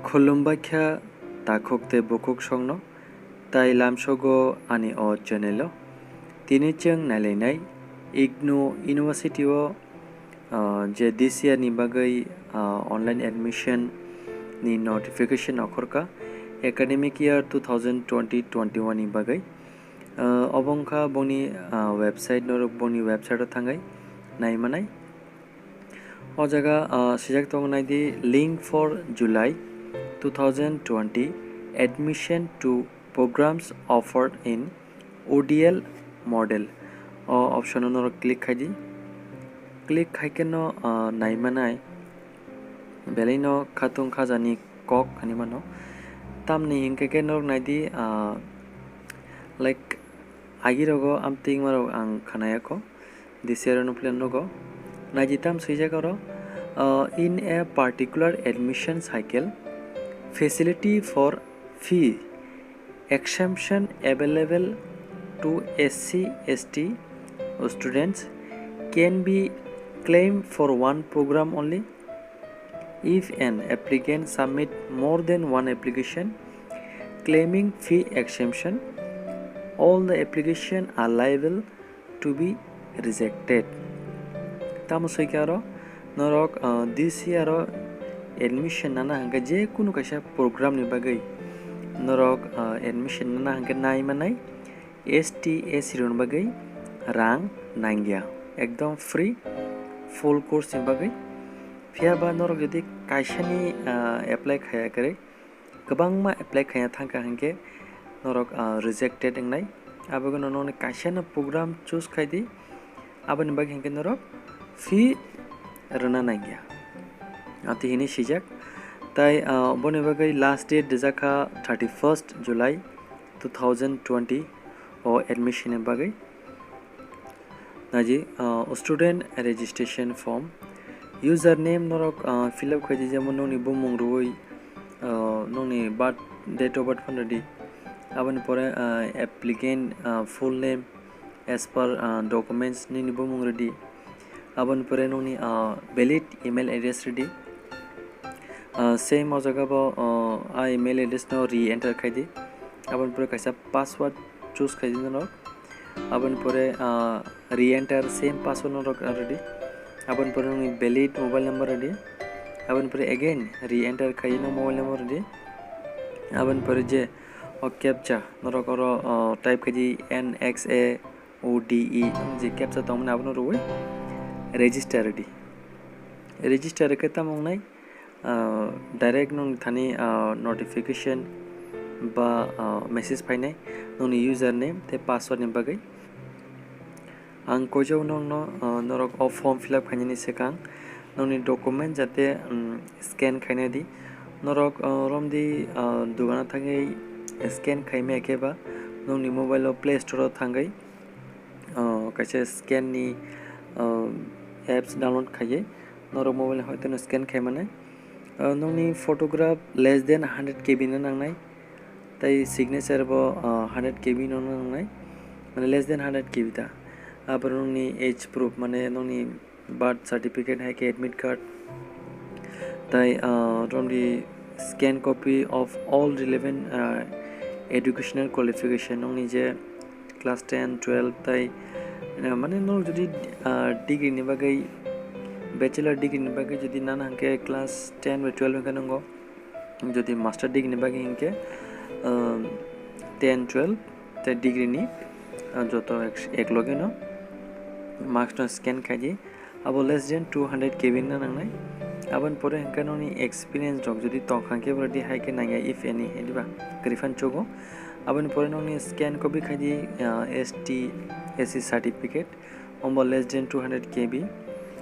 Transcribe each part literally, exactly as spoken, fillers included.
Khulumbaikha takhuk tei bukhuk songno, tai lamsogo ani o channel o. Tini chwng nailainai IGNOU University o, ah, je this year ni bagwi, ah, online admission ni notification okhorkha academic year two thousand twenty twenty-one ni bagwi. Ah, obo wngkha boni, ah, website, norok boni website o thangwi naimanai. O jaga, ah, swijak tongo naidi, "Link for July two thousand twenty admission to programs offered in O D L model." O option o norok click khaidi. Click khaikhe no, ah, naimanai belai no khatung khajani kok hinwi mano. Tamni hinkhe khe norok naidi, ah, like, agirogo amtwima rok ang khanayakho. This year no plan nogo. Naidi tam swijak oro, ah, "In a particular admission cycle, facility for fee exemption available to S C S T students can be claimed for one program only. If an applicant submit more than one application claiming fee exemption, all the application are liable to be rejected." Tamo soi khe aro norok, ah, this year o admission nana hwnkhe je kunu kaisa program ni bagwi norok, ah, admission nana hwnkhe naimanai S T S C rokni bagwi rang nangya, ekdom free, full course ni bagwi. Phiya ba norok jodi kaisani, ah, apply khaya kwrwi, kwbangma apply khaya thangkha hinkhe norok, ah, rejected wngnai. Aboni ulo nokni kaisano program choose khaidi, aboni bagwi hinkhe norok fee rwna nangya. Ati hini sijak. Tai, ah, boni bagwi last date rijakha thirty-first July two thousand twenty o admission ni bagwi. Naji, ah, student registration form, username norok, ah, fill up khaidi, jemon nokni bumung rwui, ah, nokni birth, date of birth phano rwdi. Aboni pore, ah, applicant, ah, full name as per, ah, documents nini bumung rwdi. Aboni pore nokni, ah, valid email address rwdi. Ah, same o jaga bo, ah, a email address no re-enter khaidi. Aboni pore kaisa password choose khaidi norok. Aboni pore, ah, re-enter same password norok rwdi. Aboni pore nokni valid mobile number rwdi. Aboni pore again re-enter khaidi no mobile number rwdi. Aboni pore je o captcha norok oro, ah, type khaidi N X A O D E, je captcha tongmani abono rwui register rwdi. Register rwkhe tamo wngnai, ah, direct nokni thani, ah, notification ba, ah, message phainai nokni username tei password ni bagwi. Ang koijago nokno, ah, norok o form fill up khainani swkang nokni document jate, um, scan khainai di. Norok, ah, romdi, ah, dugano thangwi scan khaimaya khe ba nokni mobile o Play Store o thangwi, ah, kaisa scan ni, ah, apps download khaiwi norok mobile hoiteno scan khaimanai. Ah, nokni photograph less than hundred K B no nangnai, tei signature bo, ah, hundred K B no nangnai, mane less than hundred K B ta. Aborok nokni age proof, mane nokni birth certificate hai khe admit card, tai, ah, romdi scan copy of all relevant, ah, educational qualification, nokni je class ten, twelve tai, ah, mane norok jodi, ah, degree ni bagwi, bachelor degree ni bagwi jodi nana hwnkhe class ten bai twelve hwnkhe nongo, jodi master degree ni bagwi hwnkhe, ah, ten, twelve tai degree ni, ah, joto ek, ek loge no marks no scan khaidi. Abo less than two hundred K B no nangnai. Aboni pore hwnkhe nokni experience rok jodi tongkha hwnkhe borodi hai khe nangya, if any, ediba kwrwi phano chugo. Aboni pore nokni scan copy khaidi, ah, S T, S C certificate, ombo less than two hundred K B.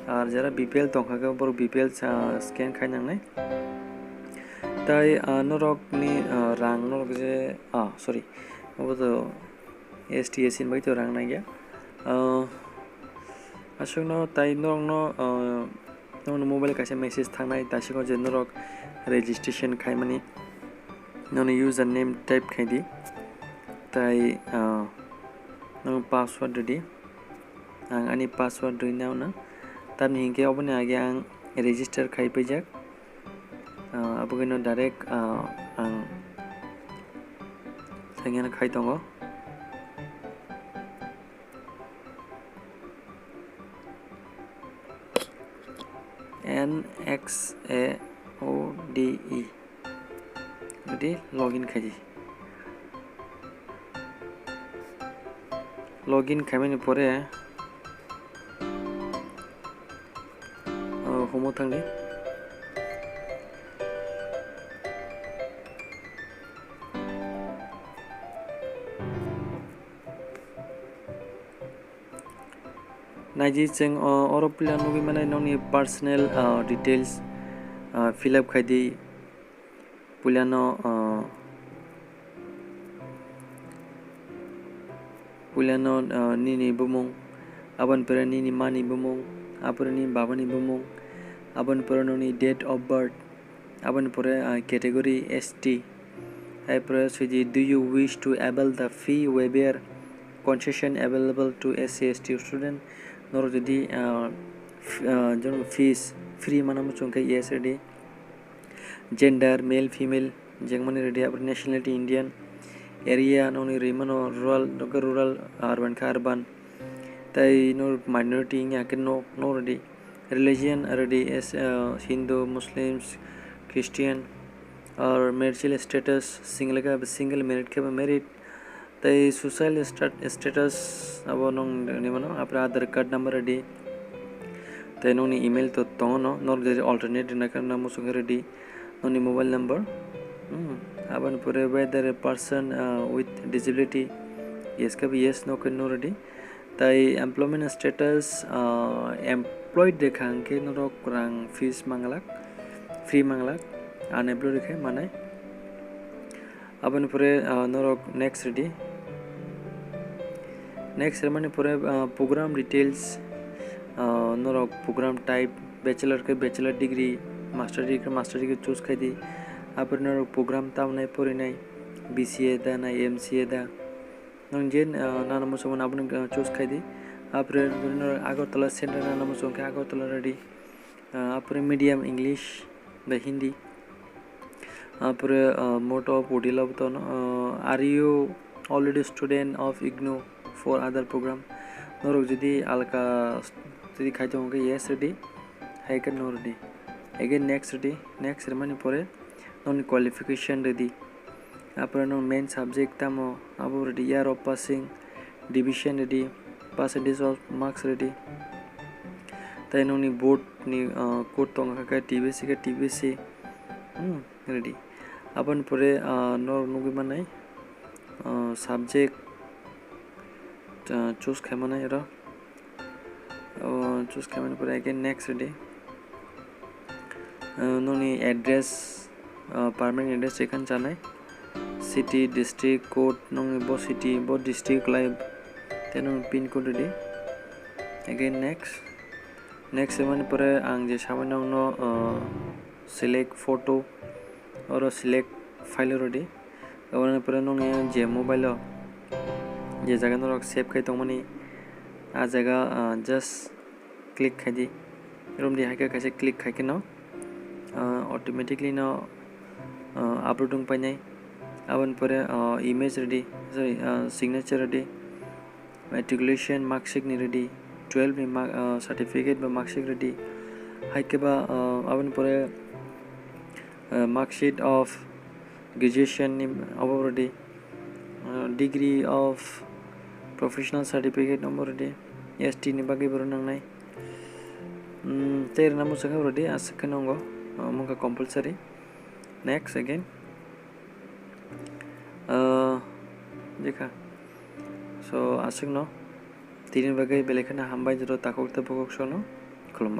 Ar jara B P L tongkha khe borok B P L sa-, scan khai nangnai. Tai, ah, norokni, ah, rang norok je, ah, sorry, obo to S T S C ni bagwi to rang nangya. Ah, aswkno tai norokno, ah, nokni mobile kaisa message thangnai, taisingo je norok registration khaimani, nokni username type khaidi, tai, ah, nokni password rwdi. Ang ani password rwina uno, tamni hinkhe oboni age ang register khai paijak. Ah, aboni ulo direct, ah, ang sign in khai tongo. N X A O D E. Jadi login khai di. Login khaimani pore, oh, home o thang di. Naidi chwng, o, oro puila nugwi mannai nokni personal, o, details, o, fill up khai di. Puilano, o, puilano, o, nini bumung, aboni pore nini mani bumung, apore nini babani bumung, aboni pore nokni date of birth, aboni pore, ah, category S T. Hai pore swi di, "Do you wish to avail the fee waiver concession available to S C S T student?" Norok jodi, ah, f-, ah, jeno fees free mana muchung khe yes rwdi. Gender, male, female, jengmani rwdi, apore nationality Indian, area nokni rwimano rural, nokhe rural, urban khe urban. Tai no minority wngya khe no, no rwdi. Religion rwdi as, uh, Hindu, Muslims, Christian, or marital status, single khe ba single, married khe ba married. Tai social stat-, status abo nwng rimano, apore Aadhaar card number rwdi. Tai nokni email to tongo no, norok jodi alternate rwna khe no muchung khe rwdi. Nokni mobile number. Hmm. Aboni pore whether a person, uh, with disability, yes khe ba yes, no khe no rwdi. Tai employment status, ah, employed de kha hwnkhe norok rang fees manglak, free manglak, unemployed de khe manai. Aboni pore, ah, norok next rwdi. Next rwmani pore, ah, program details, ah, norok program type, bachelor khe bachelor degree, master degree khe master degree choose khai di. Apore norok program tamnai porinai, B C A da na M C A da. Nwng je, ah, nana muchungmani abono, ah, choose khai di. Apore norok Agartala center nana muchung khe Agartala rwdi. Ah, apore medium English bai Hindi. Apore, ah, mode of O D L abo tono, ah, are you already student of IGNOU for other program? Norok jodi alka jodi khai tongo khe yes rwdi, hai khe no rwdi. Again next rwdi, next rwmani pore nokni qualification rwdi. Apore nwng main subject tamo, abo rwdi, year of passing, division rwdi, percentage of marks rwdi. Tai nokni board ni, ah, code tongkha khe T B C khe T B C, hmm, rwdi. Aboni pore, ah, norok nugwi mannai, ah, subject, ah, choose khai mannai oro. O choose khaimani pore again next rwdi. O nokni address, o permanent address ekhane chanai. City, district, code, nokni bo city, bo district lai, tei nokni pin code rwdi. Again next. Next rwmani pore ang je samani nokno, o, select photo, oro select file o rwdi. Aboni pore nokni je mobile o je jaga norok save khai tongmani, ah jaga, ah, just click khai di. Romdi hai khe kaisa click khai khe no, ah, automatically no, ah, upload wng painai. Aboni pore, ah, image rwdi, sorry, ah, signature rwdi. Matriculation mark sheet ni rwdi, twelve ni ma-, ah, certificate ba mark sheet rwdi. Hai khe ba, ah, aboni pore, ah, mark sheet of graduation ni abo rwdi, ah, degree of professional certificate abo rwdi, S T ni bagwi bo rwnangnai. Hmm, tei rwna muchung khe rwdi, aswk khe nwngo, ah, omo wngkha compulsory. Next again. Ah, jekha. So, aswkno tini bagwi belai kheno hambai, joto takhuk tei bukhuk sono khulumbai.